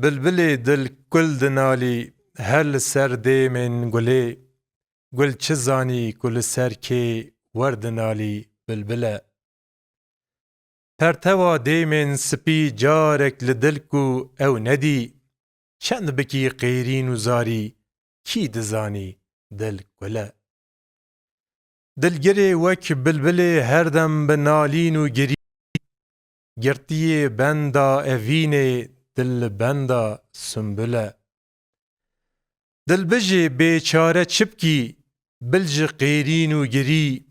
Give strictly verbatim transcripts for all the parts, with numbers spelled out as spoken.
Bilbilê dil kul dinalî her li ser dêmên gulê, gul çi zanî ku li ser kê wer dinalî bilbil e. Pertewa dêmên spî carek li dil ku ew nedî, çend bikî qêrîn û zarî, kî dizanî dil kul e. Dilgirê wek bilbilê herdem bi nalîn û girî, girtiyê benda evînê dil li benda sumbul e. Dilbijê bêçare çi bikî, bil ji qêrîn û girî,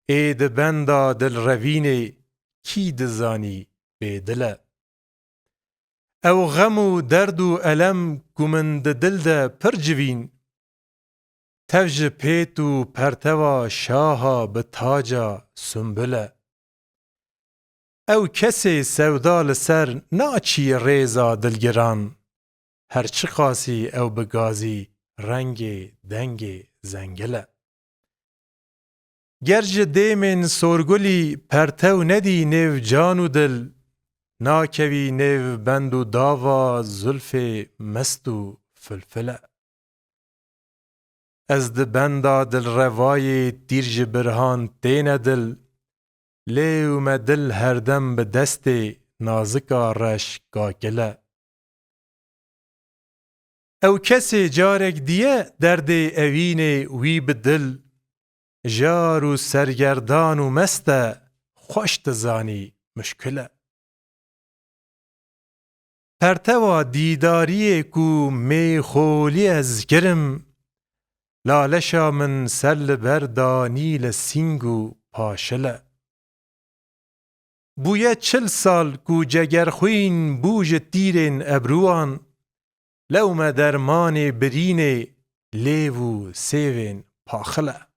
ê di benda dilrevînê kî dizanî bêdil e. Ew xem û derd û elem ku min di dil de pir civîn, tev ji pêt û pertewa şaha bi taca sumbul e. Ew kesê sewda li ser naçî rêza dilgiran, her çiqasî ew bi gazî rengê dengê zengil e. Ger ji dêmên sorgulî pertew nedî nêv can û dil, nakevî nêv bend û dava zulfê mest û filfil e. Ez di benda dilrevayê tîr ji birhan têne dil, lê û me dil herdem bi destê nazika reş kakil e. Ew kesê carek diye derdê evînê wî bi dil, jar û sergerdan û mest e, xweş dizanî muşkil e. Pertewa dîdariyê ku mêxolî ez kirim, laleşa min ser li ber danî li sîng û paşil e. Bûye çil sal ku cegerxwîn bû ji tîrên ebruwan, lew me dermanê birînê lêv û sêvên paxil e.